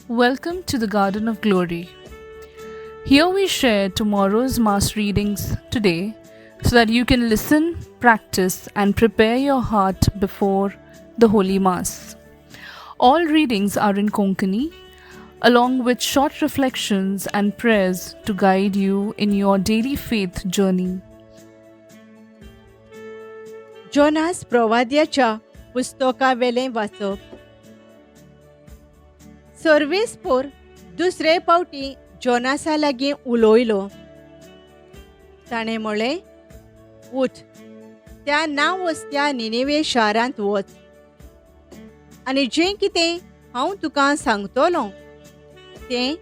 Welcome to the Garden of Glory. Here we share tomorrow's Mass readings today so that you can listen, practice, and prepare your heart before the Holy Mass. All readings are in Konkani, along with short reflections and prayers to guide you in your daily faith journey. Jonas प्रवाद्याच्या पुस्तकावेलें वाचप. सर्वेस्पोर दुसरे पावटी जोनासा लागीं उलयलो. ताणें म्हळें, उठ, त्या नांव वसत्या निनेवे शारांत वच आनी जें कितें हांव तुका सांगतलों तें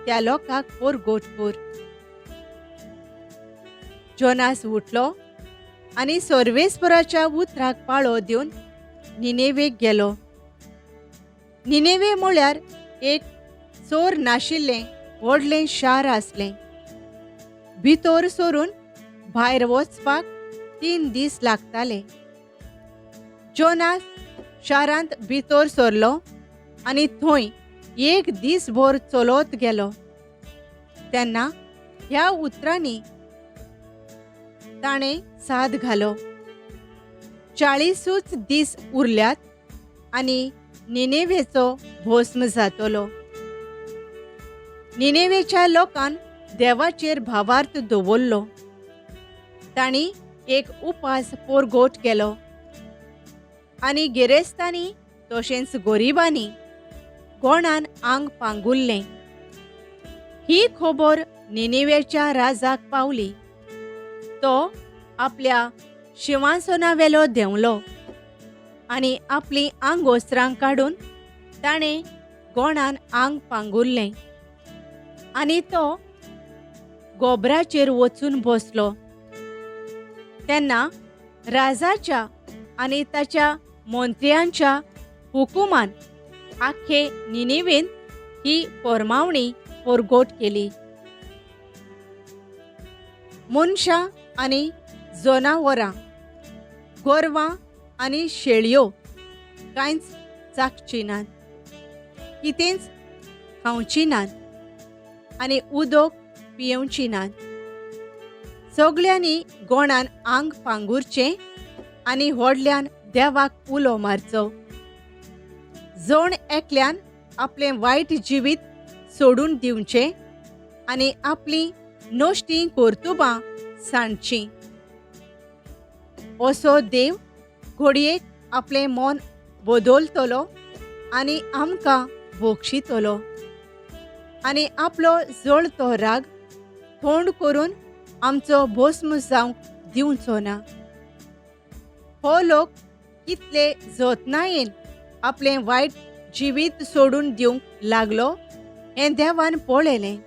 त्या लोकांक परगट कर. जोनास उठलो आनी सर्वेस्पराच्या उतराक पाळो दिवन निनेवेक गेलो. निनेवे म्हळ्यार एक चोर नाशिल्लें व्हडलें शार आसलें. भितर सरून भायर वचपाक 3 दीस लागताले. जोनास शारांत भितर सरलो आनी थंय एक दीसभर चलत गेलो. तेन्ना ह्या उतरांनी ताणें साद घालो, 40 दीस उरल्यात आनी निनेवेचो भस्म जातलो. निनेवेच्या लोकान देवाचेर भावार्थ दवरलो. तांणी एक उपास परगट केलो आनी गिरेस्तांनी तशेंच गरिबांनी गोणान आंग पांगुरलें. ही खबर निनेवेच्या राजाक पावली. तो आपल्या शिंवासनावेलो देंवलो आनी आपलीं आंगवस्त्रां काडून ताणें गोणान आंग पांगुरलें आनी तो गोबराचेर वचून बसलो. तेन्ना राजाच्या आनी ताच्या मंत्र्यांच्या हुकुमान आख्खे निनेवेन ही फर्मावणी परगट केली. मनशां आनी जनावरां, गोरवां आनी शेळयो कांयच चाखची नात, कितेंच खावची नात आनी उदक पियेवची नात. सगल्यांनी गोणान आंग पांगुरचें आनी व्हडल्यान देवाक उलो मारचो. जण एकल्यान आपलें वायट जिवीत सोडून दिवचें आनी आपलीं नश्टीं कर्तुबां सांडचीं. असो देव घडयेक आपलें मन बदलतलो आनी आमकां बक्षितलो आनी आपलो जळतो राग थंड करून आमचो भस्म जावंक दिवचो ना. हो लोक कितले जतनायेन आपलें वायट जिवीत सोडून दिवंक लागलो हें देवान पळयलें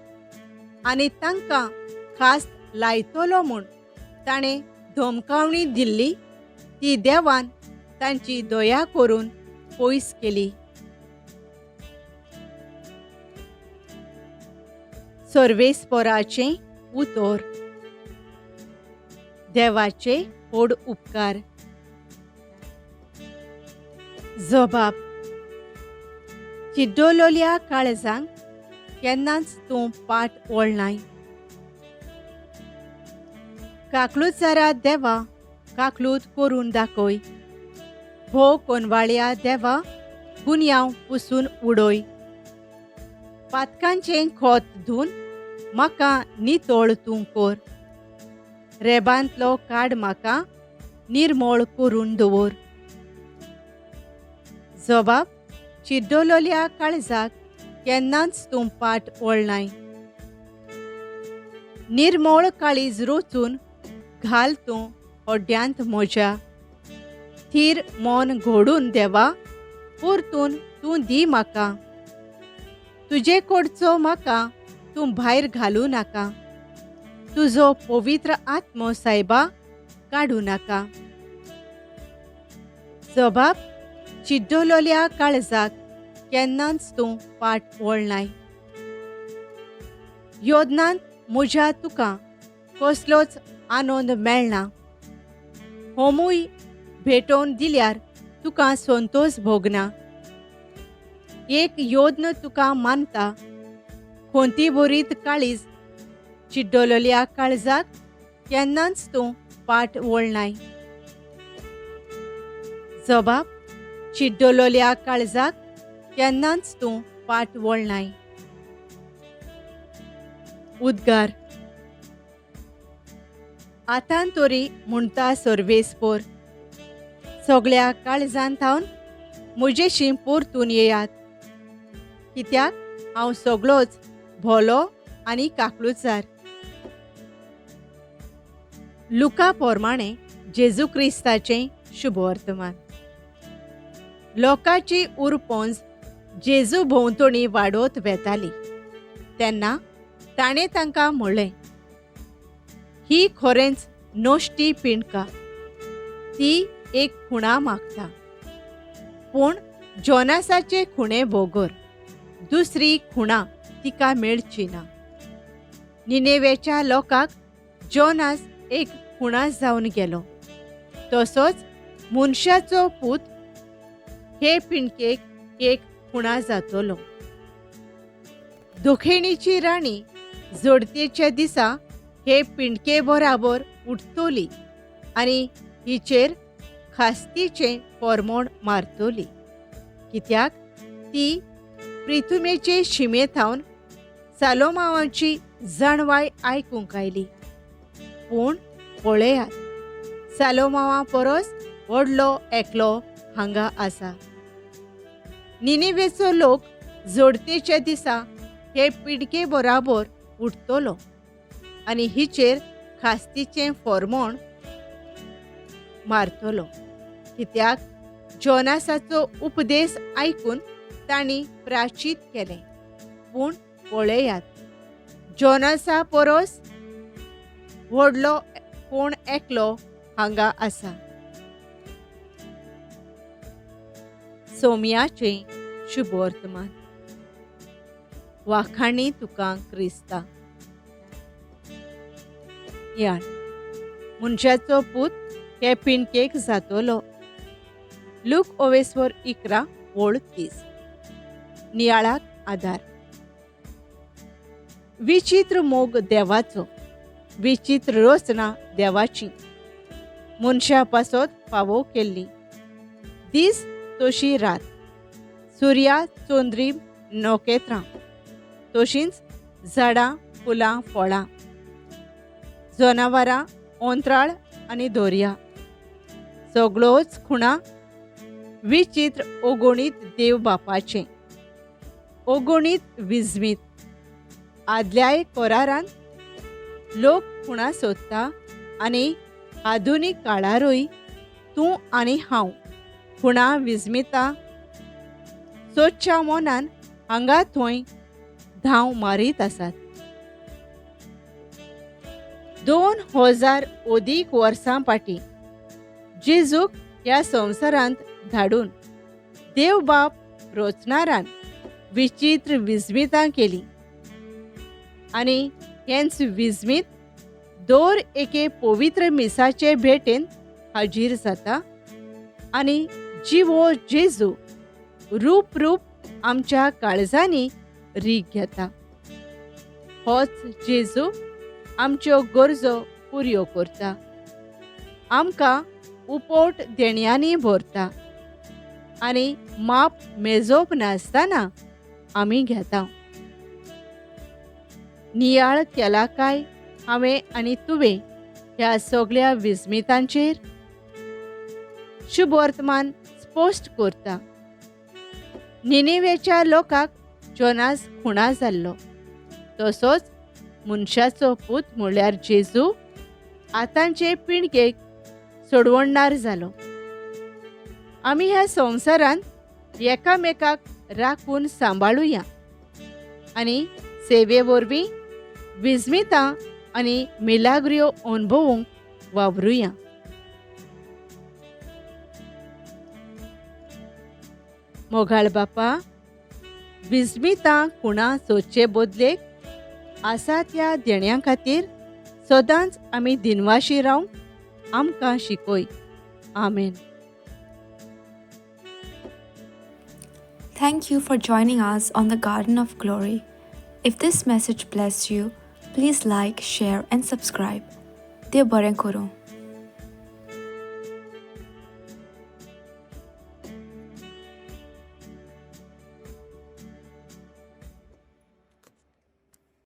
आनी तांकां खास लायतलो म्हूण ताणें धमकावणी दिल्ली ती देवान तांची दया करून पयस केली. सर्वेस्पराचें उतर. देवाचे व्हड उपकार. जबाब. चिड्डलोल्या काळजांक केन्नाच तूं पाट वळनाय. काकलुचारा देवा काकलूत करून दाखय. भोव कोनवाळ्या देवा गुन्यांव पुसून उडय. पातकांचें खोत धुवन म्हाका नितळ तूं कर. रेबांतलो काड म्हाका निर्मळ करून दवर. जबाब. चिड्डलोल्या काळजाक केन्नाच तूं पाट वळनाय. निर्मळ काळीज रोचून घाल तूं हड्ड्यांत म्हज्या. थीर मन घडून देवा परतून तूं दी म्हाका. तुजे कडचो म्हाका तूं भायर घालूं नाका. तुजो पवित्र आत्मो सायबा काडूं नाका. जबाब. चिड्डलोल्या काळजाक केन्नाच तूं पाट वळनाय. योदनांत म्हज्या तुका कसलोच आनंद मेळना. होमूय भेटोवन दिल्यार तुका संतोष भोगना. एक योद्न तुका मानता, खोंती भरीत काळीज, चिड्डलोल्या काळजाक केन्नाच तूं पाट वळनाय. जबाब: चिड्डलोल्या काळजाक केन्नाच तूं पाट वळनाय. उद्गार: आतां तरी म्हणटा सर्वेस्पोर, सगळ्या काळजान थावन म्हजेशी परतून येयात, कित्याक हांव सगळोच भोलो आनी काकळुचार. लुका पोरमाणें जेजू क्रिस्ताचें शुभवर्तमान. लोकांची उरपोंज जेजू भोंवतणी वाडोवत वेताली तेन्ना ताणें तांकां म्हणलें, ही खरेंच नश्टी पिंडका, ती एक खुणा मागता, पूण जोनासाचे खुणे बोगर दुसरी खुणा तिका मेळची ना. निनेवेच्या लोकांक जोनास एक खुणा जावन गेलो, तसोच मनशाचो पूत हे पिंडकेक एक खुणा जातलो. दुखेणीची राणी जोडतेच्या दिसा हे पिंडके बराबर उठतली आनी हिचेर खास्तीचें फॉर्मोण मारतली, कित्याक ती प्रिथुमेचे शिमे थावन सालोमावाची जाणवाय आयकूंक आयली. पूण पळयात, सालोमावा परस व्हडलो एकलो हांगा आसा. निनिवेचो लोक जोडतेच्या दिसा हे पिडके बराबर उठतलो आनी हिचेर खास्तीचें फॉर्मोण मारतलो, कित्याक जोनासाचो उपदेश आयकून तांणी प्राचीत केलें. पूण पळयात, जोनासा परस व्हडलो कोण एकलो हांगा आसा. सोम्याचें शुभवर्तमान. वाखाणी तुका क्रिस्ता. यार, मनशाचो पूत हे पिंडकेक जातलो. लूक ओवेस्वर 11 ओळ 30. नियाळाक आधार. विचित्र मोग देवाचो, विचित्र रचना देवाची, मनशा पासत फावो केल्ली. दीस तशी रात, सुर्या चंद्रीम नखेत्रां, तशींच झाडां फुलां फळां, जनावरां अंतराळ आनी दर्या, सगळोच खुणा विचित्र अगणीत देव बापाचें, अगणीत विजमीत. आदल्याय करारान लोक खुणा सोदता आनी आधुनीक काळारूय तूं आनी हांव खुणा विजमिता सोदच्या मनान हांगा थंय धांव मारीत आसात. 2000 अदीक वर्सां फाटीं जेजूक ह्या संवसारांत धाडून देव बाप रचणारान विचित्र विजमितां केली आनी हेंच विजमीत दर एके पवित्र मिसाचे भेटेन हाजीर जाता आनी जिवो जेजू रूप रूप आमच्या काळजांनी रीग घेता. होच जेजू आमच्यो गरजो पुऱ्यो करता, आमकां उपोट देण्यांनी भरता आनी माप मेजोवप नासतना आमी घेता. नियाळ केला काय हांवें आनी तुवें ह्या सगळ्या विस्मितांचेर? शुभवर्तमान स्पश्ट करता, निनेवेच्या लोकांक जोनास खुणा जाल्लो, तसोच मनशाचो पूत म्हळ्यार जेजू आतांचे पिणकेक सोडवणदार जालो. आमी ह्या संवसारांत एकामेकाक राखून सांबाळुया आनी सेवे वरवीं विस्मितां आनी मिलाग्रियो अणभवूंक वावरुया. मोगाळ बापा, विस्मितां खुणा सोदचे बदलेक आसा त्या देण्यां खातीर सदांच आमी दिनवाशी रावंक आमकां शिकय. आमेन. Thank you for joining us on the Garden of Glory. If this message blessed you, please like, share and subscribe. देव बरें करूं.